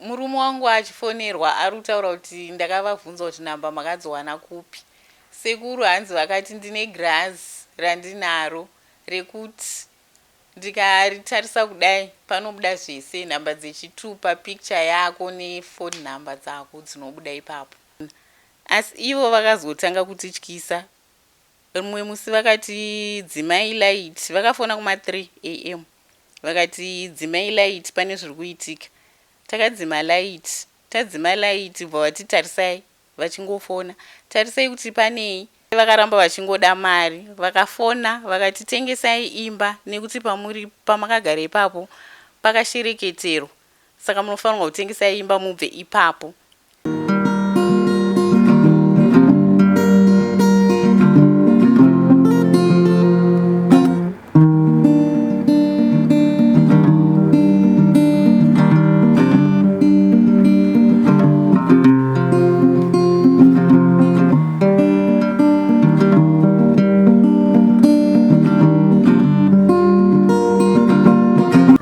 Murume wangu achifonerwa ari kutaura kuti ndakavabvunza kuti nhamba makadziwana kupi. Sekuru hanzi vakati ndine girazi randinaro rekuti ndikaritarisa kudai panobuda zvese nhamba dzechitupa, picture yako nephone number dzako dzinobuda ipapo. Asi ivo vakazotanga kutityisa Rimwe musi vakati dzimai light, vakafona kuma 3 am vakati dzimai light pane zviri kuitika. Takadzima light, tadzima light bva vati tarisai vachingofona tarisai kuti panei. Vakaramba vachingoda mari vakafona vakati tengesai imba nekuti pamuri pamakagara ipapo pakashereketerwa saka munofanirwa kutengesa imba mubve ipapo.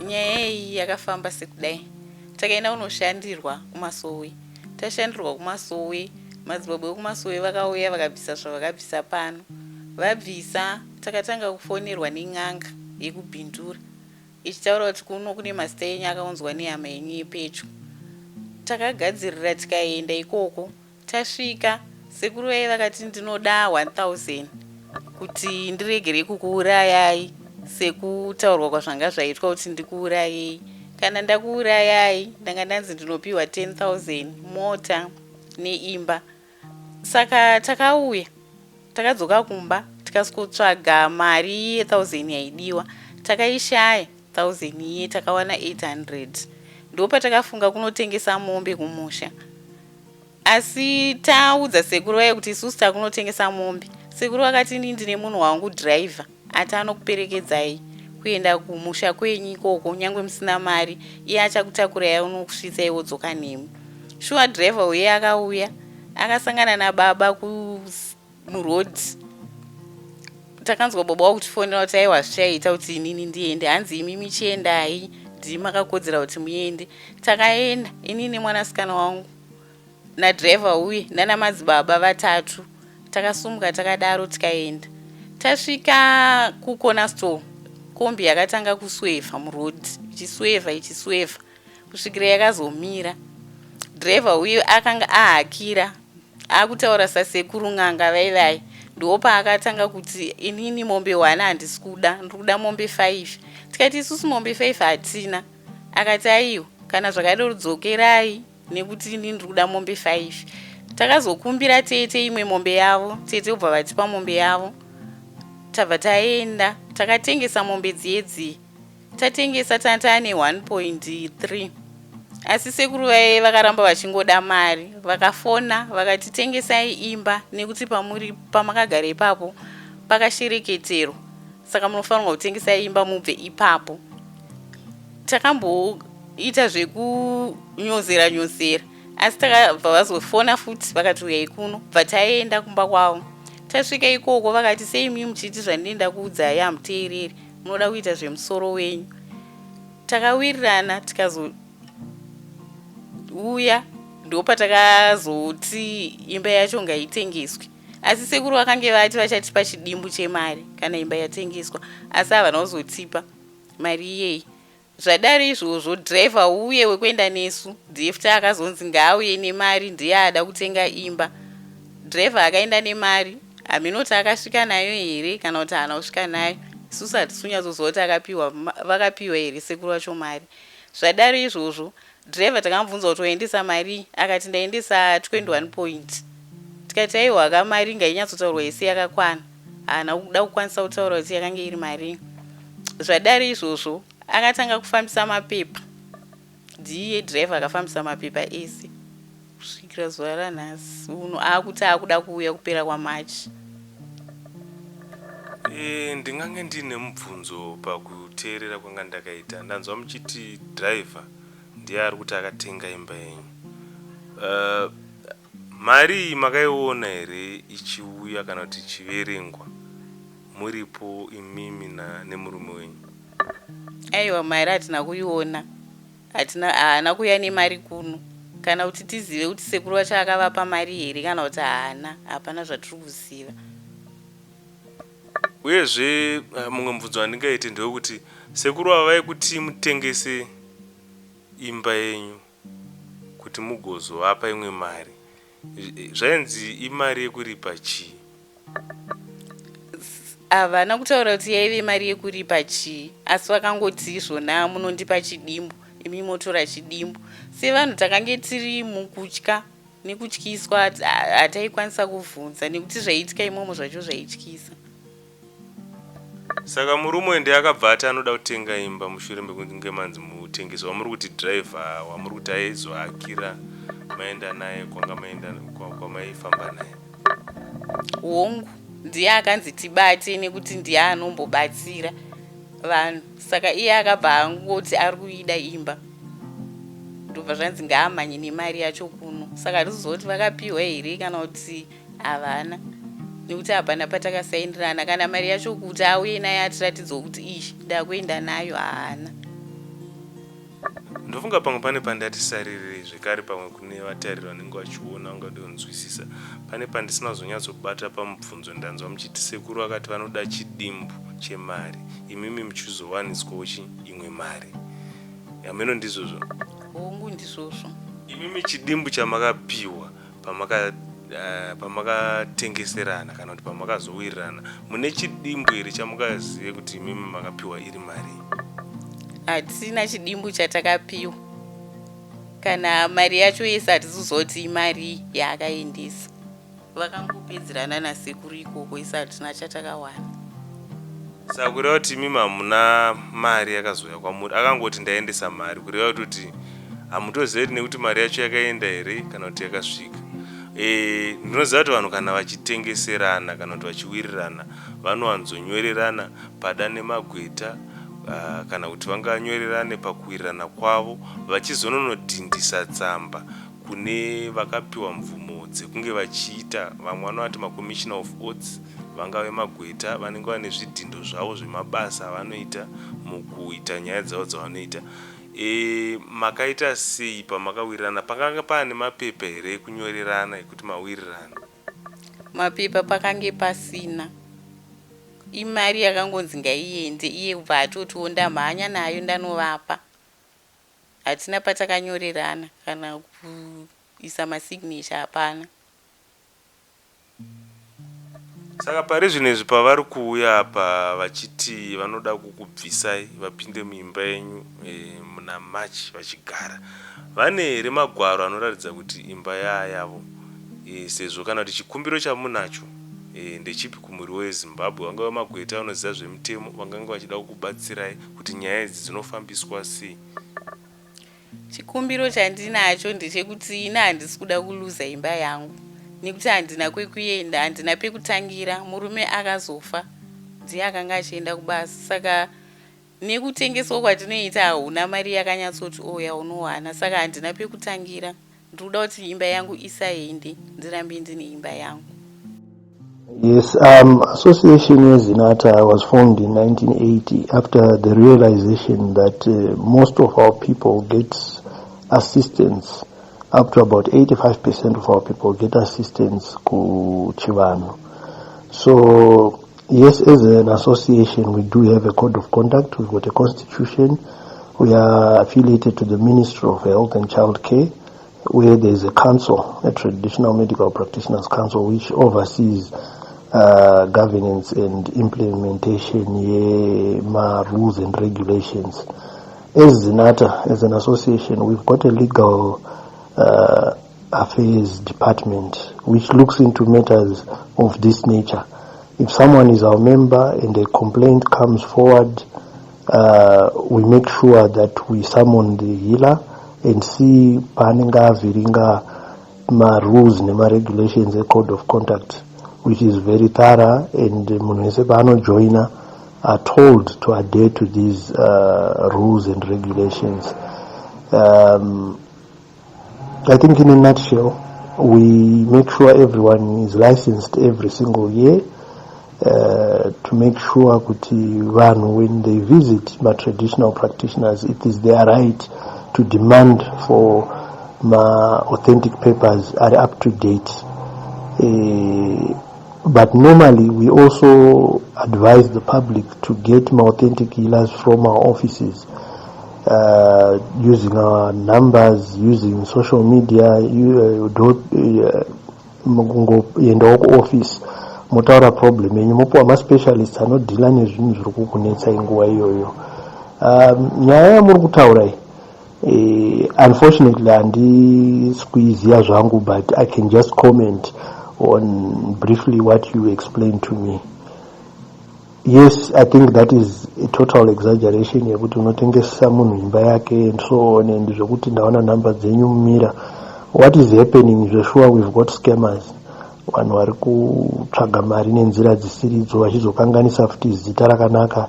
Nyaya iyi yakafamba sekudai. Takaenda kunoshandirwa kumasowe. Tashandirwa kumasowe, madzibaba ekumasowe vakauya vakabvisa zvavakabvisa pano. Vabvisa, takatanga kufonerwa nen'anga yekuBindura ichitaura kuti kuno kune mazita enyu akaunzwa nehama yenyu yepedyo. Takagadzirira tikaenda ikoko. Tasvika, sekuru vaye vakati ndinoda 1000 kuti ndiregere kukuurayai sekutaurwa kwazvanga zvaitwa kuti ndikuurayei. Kana ndakuurayai ndanga ndanzi ndinopiwa 10000 mota neimba. Saka takauya takadzoka kumba tikasvikotsvaga mari ye 1000 yaidiwa takaishaya 1000 iye takawana 800 ndopatakafunga kunotengesa mombe kumusha. Asi taudza sekuru vaye kuti isusu takunotengesa mombe. Sekuru vakati ini ndine munhu wangu driver ati anokuperekedzai kuenda kumusha kwenyu ikoko nyangwe musina mari iye achakutakurai anokusvitsai wodzoka nemi. Shuwa driver uye akauya akasangana nababa ku muroad takanzwa baba wakutifonera kuti aiwa zvichaita kuti inini ndiende hanzi imimi chiendai ndimi makakodzera kuti muende takaenda inini nemwanasikana wangu nadriver uye nana madzibaba vatatu takasumuka takadaro tikaenda tasvika kukona store kombi yakatanga kuswevha muroad ichiswevha ichiswevha kusvikira yakazomira. Driver uyu akanga ahakira akutaura sasekuru n'anga vai vai ndipo paakatanga kuti inini mombe one handisi kuda ndiri kuda mombe five tikati isusu mombe five hatina akati aiwa kana zvakadaro dzokerai nekuti inini ndiri kuda mombe five takazokumbira tete imwe mombe yavo tete obva vatipa mombe yavo tabva taenda takatengesa mombe dziye dziye Tatengesa tanga taane 1.3 asi sekuru vaye vakaramba vachingoda mari vakafona vakati tengesai imba nekuti pamuri pamakagara ipapo pakashereketerwa saka munofanirwa kutengesa imba mubve ipapo takamboita zvekunyozera nyozera asi takabva vazofona futi vakati uyai kuno bva taenda kumba kwavo tasvika ikoko vakati sei mii muchiti zvandinoenda kuudzai hamuteereri munoda kuita zvemusoro wenyu takawirirana tikazouya ndopatakazoti imba yacho ngaitengeswe asi sekuru vakange vati vachatipa chidimbu chemari kana imba yatengeswa asi havana kuzotipa mari iyeyi Zvadaro izvozvo driver uye wekuenda nesu ndiye futi akazonzi ngaauye nemari ndiye ada kutenga imba. Driver akaenda nemari hameno kuti akasvika nayo here kana kuti haana kusvika nayo isusu hatisi kunyatsoziva kuti akapiwa vakapiwa here sekuru vacho mari. Zvadaro izvozvo driver takamubvunza kuti waendesa marii akati ndaendesa 21 point tikati aiwa ka mari ngainyatsotaurwa yese yakakwana. Haana kuda kukwanisa kutaura kuti yakange iri marii. Zvadaro izvozvo akatanga kufambisa mapepa. Ndiye driver akafambisa mapepa ese kusvikira zuva ranhasi uno akuti akuda kuuya kupera kwaMarch. E, ndingange ndiine mubvunzo pakuteerera kwanga ndakaita. Ndanzwa muchiti driver ndiye ari kuti akatenga imba yenyu. Uh, Mari iyi makaiona here ichiuya kana kuti ichiverengwa muripo imimi na nemurume wenyu? Aiwa mari hatina kuiona. Hatina haana kuuya nemari kuno kana kuti tizive kuti sekuru vacho akavapa mari here kana kuti haana, hapana zvatiri kuziva. Uyezve mumwe mubvunzo wandingaite ndewekuti sekuru ava vaikuti mutengese imba yenyu kuti mugozovapa imwe mari. Zvainzi imari yekuripa chii? Havana kutaura kuti yaive mari yekuripa chii, asi vakangoti izvona munondipa chidimbu, imi motora chidimbu. Sevanhu takange tiri mukutya nekutyiswa, hataikwanisa kuvhunza nekuti zvaiitika imomo zvacho zvaityisa. Saka murume uyu ndiye akabva ati anoda kutenga imba mushure mekunge manzi mutengesi wamuri kuti driver wamuri kuti aizoakira maenda naye kwanga maenda kwamaifamba naye. Hongu, ndiye akanzi tibate nekuti ndiye anombobatsira vanhu saka iye akabva angoti ari kuida imba ndobva zvanzi ngaamhanye nemari yacho kuno saka hatiziva kuti vakapiwa here kana kuti havana nekuti hapana patakasaindirana kana mari yacho kuti auye naye atiratidzewo kuti iyi ndakuenda nayo haana. Ndofunga pamwe pane pandati sarirei zvekare pamwe kune vatariri vanenge vachiona vangade kunzwisisa. Pane pandisina kuzonyatsobata pamubvunzo ndanzwa muchiti sekuru vakati vanoda chidimbu chemari imimi muchizowaniswawo chi imwe mari. Hameno ndizvozvo? Hongu ndizvozvo. Imimi chidimbu chamakapiwa pamaka uh, pamakatengeserana kana kuti pamakazowirirana mune chidimbu here chamukazive kuti imimi makapiwa iri mari? Hatina chidimbu chatakapiwa kana mari yacho yese hatizozoti imari yaakaendesa. Vakangopedzerana nasekuru ikoko isu hatina chatakawana. Saka kureva kuti imimi hamuna mari yakazouya kwamuri, akangoti ndaendesa mari, kureva kuti hamutozive kuti nekuti mari yacho yakaenda here kana kuti yakasvika. E, ndinoziva kuti vanhu kana vachitengeserana kana kuti vachiwirirana vanowanzonyorerana pada nemagweta uh, kana kuti vanganyorerane pakuwirirana kwavo vachizononodhindisa tsamba Kune vakapiwa mvumo dzekunge vachiita, vamwe vanovati maCommissioner of Oaths, vangave magweta, vanenge vane zvidhindo zvavo zvemabasa avanoita mukuita nyaya dzavo dzavanoita. E, makaita sei pamakawirirana? Pakanga paane mapepa here ekunyorerana ekuti mawirirana? Mapepa pakange pasina. Imari yakangonzi ngaiende iye kubva atotiwo ndamhanya nayo ndanovapa. Hatina patakanyorerana kana kuisa masignature hapana. Saka pari zvino izvi pavari kuuya apa vachiti vanoda kukubvisai vapinde muimba yenyu e, muna March vachigara, vane here magwaro anoratidza kuti imba yaayavo e, sezvo kana kuti chikumbiro chamunacho e, ndechipi kumhuri weZimbabwe, vangave magweta vanoziva zvemitemo vangange vachida kukubatsirai kuti nyaya idzi dzinofambiswa sei? Chikumbiro chandinacho ndechekuti ini handisi kuda kuluza imba yangu nekuti handina kwekuenda, handina pekutangira. Murume akazofa ndiye akanga achienda kubasa saka nekutengeswa kwatinoita hauna mari yakanyatsoti o yaunowana saka handina pekutangira. Ndiri kuda kuti imba yangu isaende, ndirambe ndine imba yangu. Yes, Association yeZinatha was formed in 1980 after the realization that most of our people get assistance, up to about 85% of our people get assistance kuchivanhu. So, yes, as an association, we do have a code of conduct. We've got a constitution. We are affiliated to the Ministry of Health and Child Care, where there is a council, a traditional medical practitioners council, which oversees governance and implementation yema rules and regulations. As Zinatha, as an association, we've got a legal affairs department which looks into matters of this nature. If someone is our member and a complaint comes forward, we make sure that we summon the healer and see paanenge avhiringa ma-rules nema-regulations e-code of conduct, which is very thorough, and munhu wese paanojoina are told to adhere to these rules and regulations. I think in a nutshell, we make sure everyone is licensed every single year to make sure kuti vanhu when they visit ma-traditional practitioners, it is their right to demand for maauthentic papers ari up to date. But normally we also advise the public to get maauthentic healers from our offices using our numbers, using social media, kungoendawo kuoffice, motaura problem yenyu, mopiwa maspecialists anodeala nezvinhu zviri kukunetsai nguva iyoyo. Nyaya yamuri kutaura iyi, unfortunately handisi kuiziva zvangu, but I can just comment on briefly what you explained to me. Yes, I think that is a total exaggeration yekuti unotengesesa munhu imba yake and so on, and zvekuti ndaona nhamba dzenyu mumira. What is happening zvesure, we've got scammers, vanhu vari kutsvaga mari nenzira dzisiridzo, vachizokanganisa futi zita rakanaka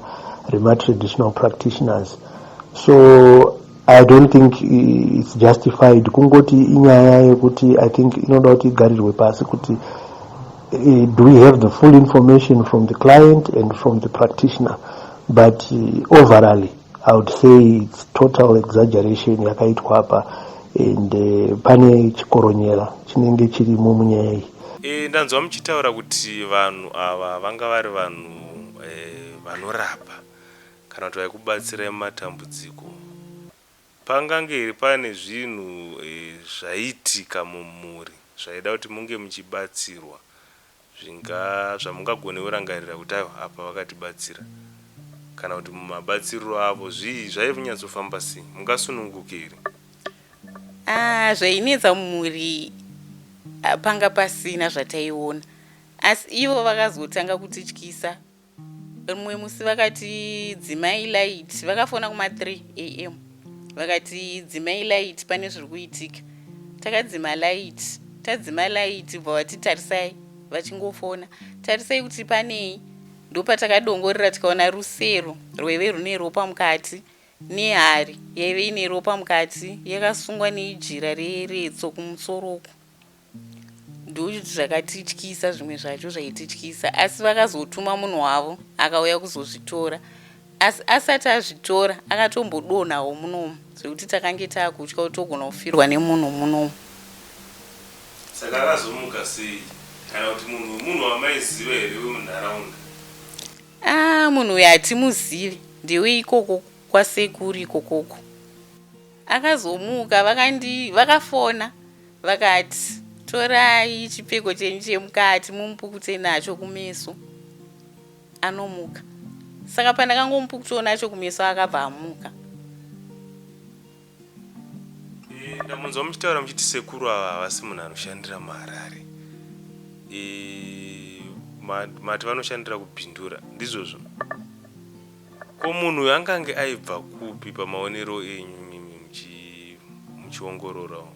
rematraditional practitioners. So I don't think it's justified. Kungoti inyaya yekuti I think inoda kuti igarirwe pasi kuti do we have the full information from the client and from the practitioner? But overally I would say it's total exaggeration yakaitwa apa, and pane chikoronyera chinenge chirimo munyaya iyi. Ndanzwa muchitaura kuti vanhu ava vanga vari vanhu vanorapa kana kuti vaikubatsirai mumatambudziko. Pangange here pane zvinhu zvaiitika mumhuri zvaida kuti munge muchibatsirwa, zvinga zvamungagone kurangarira kuti aiwa, apa vakatibatsira, kana kuti mumabatsiriro avo zvii zvainyatsofamba sei? Mungasununguke here? Ah, zvainetsa mumhuri, panga pasina zvataiona, asi ivo vakazotanga kutityisa rimwe musi. Vakati dzimai light, vakafona kuma3 am, vakati dzimai light, pane zviri kuitika. Takadzima light, tadzima light, bva vati tarisai, vachingofona, tarisai kuti panei. Ndopatakadongorera, tikaona rusero rwaive rune ropa mukati nehari yaive ine ropa mukati, yakasungwa nejira reretso kumusoroko. Ndo zvakatityisa, zvimwe zvacho zvaitityisa. Asi vakazotuma munhu wavo akauya kuzozvitora, asi asati azvitora akatombodonhawo munomu, zvekuti takange taakutya kuti togona kufirwa nemunhu munomu. Saka akazomuka sei? Kana kuti munhu wamaiziva here wemunharaunda? Ah, munhu uyu hatimuzivi, ndewe ikoko kwasekuru ikokoko. Akazomuka, vakafona vakati torai chipfeko chenyu chemukati mumupukute nacho kumeso, anomuka. Saka pandakangomupukutawo nacho kumeso, akabva amuka. Ndamunzwa muchitaura muchiti sekuru ava havasi munhu anoshandira muHarare. Mati vanoshandira kuBhindura, ndizvozvo? Ko munhu uyu angange aibva kupi pamaonero enyu mimi muchiongororawo?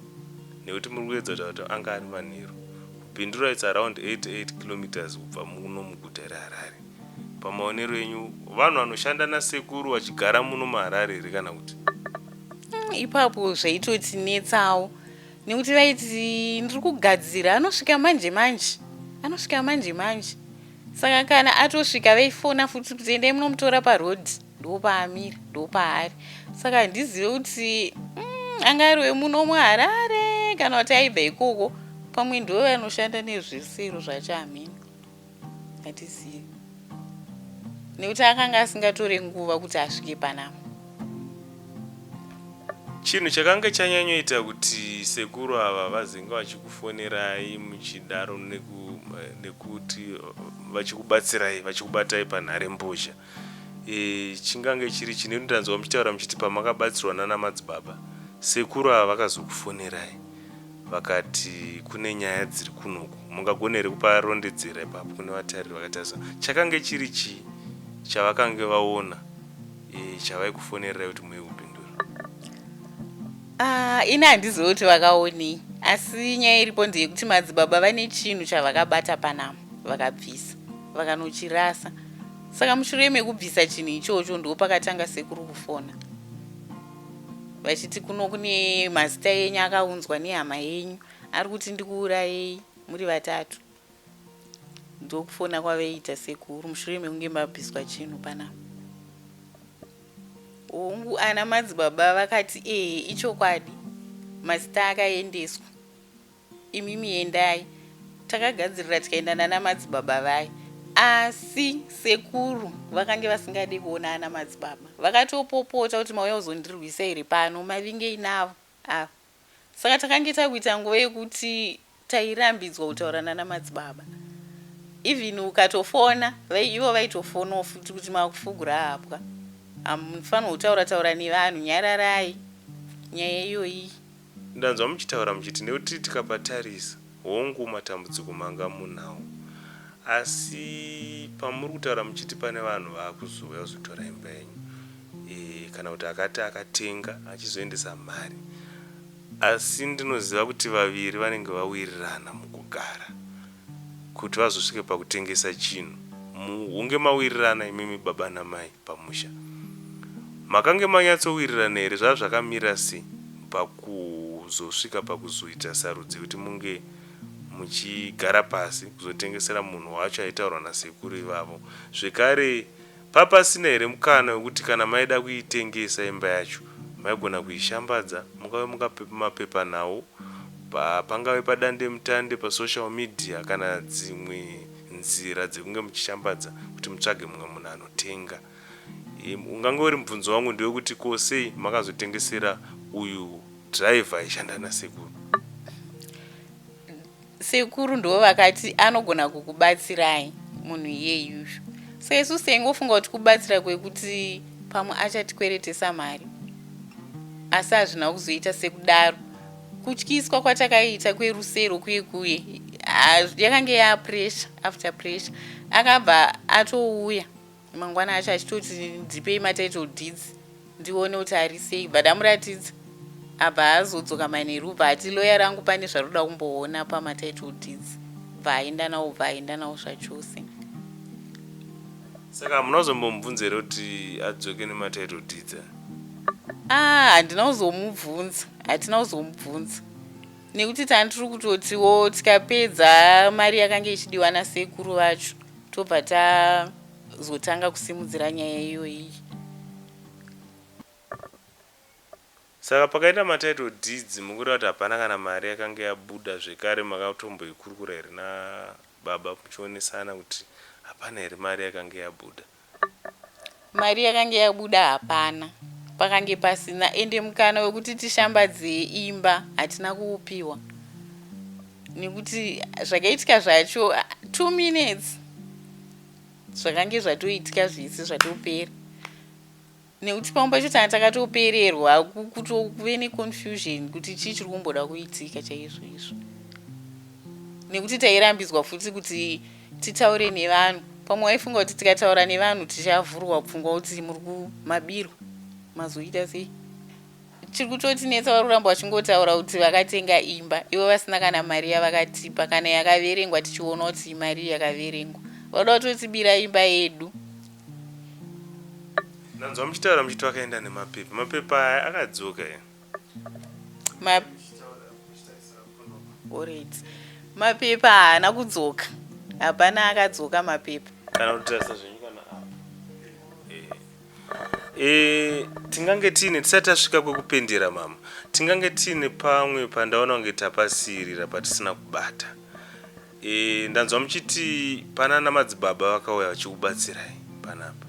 Nekuti muri kuedza kutaura kuti anga ari manheru. KuBhindura it's around 88 kilometers kubva muno muguta reHarare. Pamaonero enyu, vanhu vanoshanda nasekuru vachigara muno muHarare here, kana kuti? Ipapo zvaitotinetsawo, nekuti vaiti ndiri kugadzira, anosvika manje manje, anosvika manje manje. Saka kana atosvika, vaifona futi kuti endai munomutora parodhi, ndopaamira, ndopaari. Saka handizive kuti anga ari wemuno muHarare kana kuti aibva ikoko. Pamwe ndo vanoshanda nezvisero zvacho, hameno, hatizivi, nekuti akanga asingatore nguva kuti asvike panapa. Chinhu chakange chanyanyoita kuti sekuru ava vazenge vachikufonerai muchidaro nekuti vachikubatsirai, vachikubatai panharembozha, chingange chiri chine ndanzwa muchitaura muchiti pamakabatsirwa nana madzibaba, sekuru ava vakazokufonerai vakati kune nyaya dziri kunoku. Mungagona here kuparondedzera ipapo kune vatariri vakatarisa? Chakange chiri chii chavakange vaona chavaikufonererai kuti muye kuBhindura? Ah, ini handizivi kuti vakaonei, asi nyaya iripo ndeyekuti madzibaba vane chinhu chavakabata panapa, vakabvisa, vakanochirasa. Saka mushure mekubvisa chinhu ichocho, ndo pakatanga sekuru kufona vachiti kuno kune mazita enyu akaunzwa nehama yenyu, ari kuti ndikuurayei muri vatatu. Ndokufona kwavaiita sekuru mushure mekunge mabviswa chinhu panapa. Hongu, ana madzibaba vakati ehe ichokwadi mazita akaendeswa. Imimi endai. Takagadzirira tikaenda nana madzibaba vaye. Asi sekuru vakange vasingade kuona ana madzibaba. Vakatopopota kuti mauya kuzondirwisa here pano, mavingei navo ava. Saka takange takuita nguva yekuti tairambidzwa kutaura nana madzibaba. Even ukatofona, ivo vaitofonawo futi kuti makufugura hapwa. Hamufanirwe kutaura taura nevanhu, nyararai nyaya iyoyi. Ndanzwa muchitaura muchiti nekuti tikapatarisa, hongu matambudziko manga munawo asi pamuri kutaura muchiti pane vanhu vakuzouya kuzotora imba yenyu e, kana kuti akati akatenga achizoendesa mari asi ndinoziva kuti vaviri vanenge vawirirana mukugara kuti vazosvike pakutengesa chinhu hunge mawirirana imimi baba namai pamusha makange manyatsowirirana here zvava zvakamira sei pakuzosvika pakuzoita sarudzo yekuti munge muchigara pasi kuzotengesera munhu wacho aitaurwa nasekuru ivavo zvekare papasina here mukana wekuti kana maida kuitengesa imba yacho maigona kuishambadza mungave mumapepanhau pangave padandemutande pasocial media kana dzimwe nzira dzekunge muchishambadza kuti mutsvage mumwe munhu anotenga. Ungange uri mubvunzo wangu ndewekuti ko sei makazotengesera uyu driver aishanda nasekuru? Sekuru ndivo vakati anogona kukubatsirai munhu iyeyuyu. Saka isusu taingofunga kuti kubatsira kwekuti pamwe achatikweretesa mari, asi hazvina kuzoita sekudaro. Kutyiswa kwatakaita kwerusero kuye kuye yakange yapressure after pressure. Akabva atouya mangwana acho achitoti ndipei matitle deeds ndione kuti ari sei, bva ndamuratidza. Abva azodzoka manheru bva ati loya rangu pane zvaroda kumboona pamatitle deeds, bva aenda nawo, bva aenda nawo zvachose. Saka hamuna kuzombomubvunza here kuti adzoke nematitle deeds? Ah, handina kuzomubvunza, hatina kuzomubvunza nekuti tani tiri kutotiwo tikapedza mari yakange ichidiwa nasekuru vacho tobva tazotanga kusimudzira nyaya iyoyi. Saka pakaita matitle deeds mukureva kuti hapana kana mari yakange yabuda zvekare makatomboikurukura here nababa muchionesana kuti hapana here mari yakange yabuda? Mari yakange yabuda hapana, pakange pasina, ende mukana wekuti tishambadze imba hatina kuupiwa nekuti zvakaitika zvacho 2 minutes zvakange zvatoitika zvese zvatopera. Nekuti pamwe pacho tanga takatopererwa kuve neconfusion kuti chii chiri kumboda kuitika chaizvo izvo, nekuti tairambidzwa futi kuti titaure nevanhu. Pamwe waifunga kuti tikataura nevanhu tichavhurwa pfungwa kuti muri kumabirwa, mazoita sei? Chiri kutotinetsa vari kuramba vachingotaura kuti vakatenga imba ivo vasina kana mari yavakatipa kana yakaverengwa, tichiona kuti mari yakaverengwa. Vanoda kutotibira imba yedu. Ndanzwa muchitaura muchiti vakaenda nemapepa. Mapepa aya akadzoka here? Alright. Mapepa haana kudzoka. Hapana akadzoka mapepa. Kana kutarisa zvenyu kana apa. E, tingange tiine tisati tasvika kwekupendera mama, tingange tiine pamwe pandaona kunge tapasiirira patisina kubata. E, ndanzwa muchiti pana namadzibaba vakauya vachikubatsirai panapa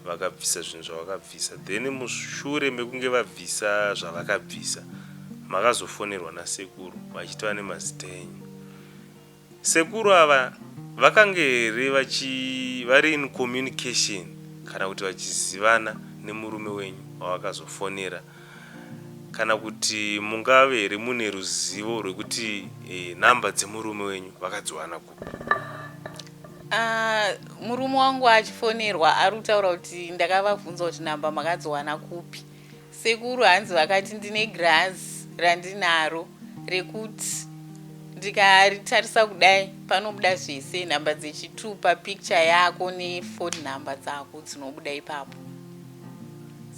vakabvisa zvinhu zvavakabvisa, then mushure mekunge vabvisa zvavakabvisa makazofonerwa nasekuru vachiti vane mazita enyu. Sekuru ava vakange here vachi vari in communication kana kuti vachizivana nemurume wenyu wavakazofonera kana kuti mungave here mune ruzivo rwekuti e, nhamba dzemurume wenyu vakadziwana kupi? Ah, murume wangu achifonerwa ari kutaura kuti ndakavabvunza kuti nhamba makadziwana kupi. Sekuru hanzi vakati ndine girazi randinaro rekuti ndikaritarisa kudai panobuda zvese, nhamba dzechitupa, picture yako nephone number dzako dzinobuda ipapo.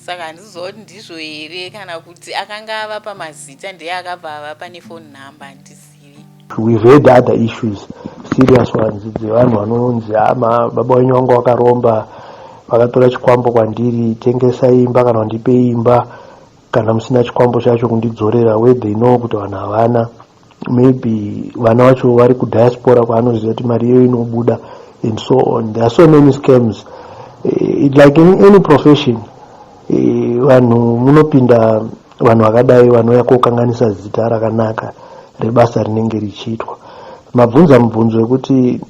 Saka handiziva kuti ndizvo here kana kuti akanga avapa mazita ndiye akabva avapa nephone number, handizivi. We've had other issues, serious ones, dzevanhu vanonzi ama baba wenyu vanga vakaromba, Vakatora chikwambo kwandiri, tengesa imba kana kundipe imba, kana musina chikwambo chacho kundidzorera, where they know kuti vanhu havana, maybe vana vacho vari kudiaspora kwaanoziva kuti mari iyoyo inobuda and so on. There are so many scams. Like in any profession, vanhu munopinda vanhu vakadai vanouya kokanganisa zita rakanaka rebasa rinenge richiitwa. Mabvunza mubvunzo wekuti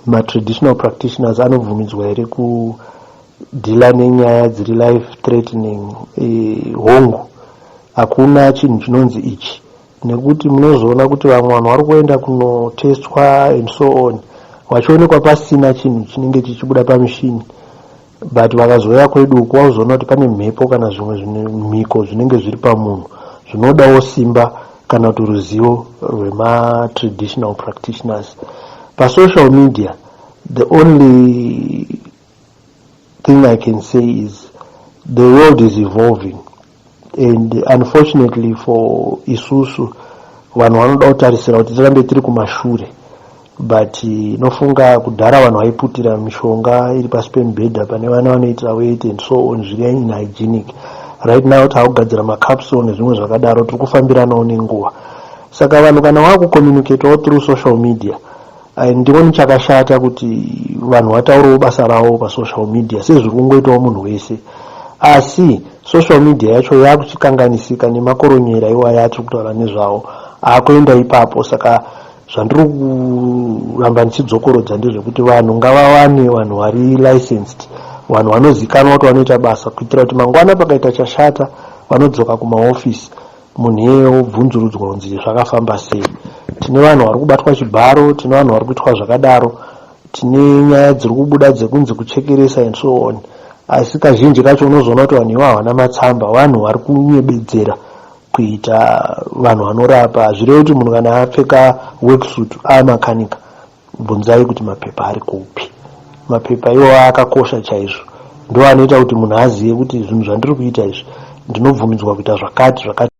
matraditional practitioners anobvumidzwa here kudeala nenyaya dziri life threatening? Hongu, hakuna chinhu chinonzi ichi, nekuti munozoona kuti vamwe vanhu vari kuenda kunotestwa and so on, vachionekwa pasina chinhu chinenge chichibuda pamishini, but vakazouya kwedu uku vakuzoona kuti pane mhepo kana zvimwe mhiko zvinenge zviri pamunhu zvinodawo simba kana kuti ruzivo rwematraditional practitioners. Pasocial media, the only thing I can say is the world is evolving, and unfortunately for isusu vanhu vanoda kutarisira kuti tirambe tiri kumashure. But nofunga kudhara vanhu vaiputira mishonga iri pasi pemubhedha, pane vana vanoitira wet and so on, zviri unhygienic. Right now taakugadzira macapsule nezvimwe zvakadaro, tiri kufambiranawo nenguva. Saka vanhu kana vakucommunicatawo through social media, ndioni chakashata kuti vanhu vataurewo basa ravo pasocial media sezviri kungoitawo munhu wese. Asi social media yacho yakuchikanganisika nemakoronyera iwaya atiri kutaura nezvawo aakuenda ipapo. Saka zvandiri kuramba ndichidzokorodza ndezvekuti vanhu ngavawane vanhu vari licensed, vanhu vanozikanwa kuti vanoita basa, kuitira kuti mangwana pakaita chashata vanodzoka kumaofisi, munhu iyeye wobvunzurudzwa kunzi zvakafamba sei. Tine vanhu vari kubatwa chibharo, tine vanhu vari kuitwa zvakadaro, tine nyaya dziri kubuda dzekunzi kuchekeresa and so on. Asi kazhinji kacho unozoona kuti vanhu ivo havana matsamba, vanhu vari kunyebedzera kuita vanhu vanorapa. Hazvirevi kuti munhu kana apfeka worksuit amakanika. Bvunzai kuti mapepa ari kupi. Mapepa iwawo akakosha chaizvo, ndo anoita kuti munhu azive kuti zvinhu zvandiri kuita izvi ndinobvumidzwa kuita zvakati zvakati.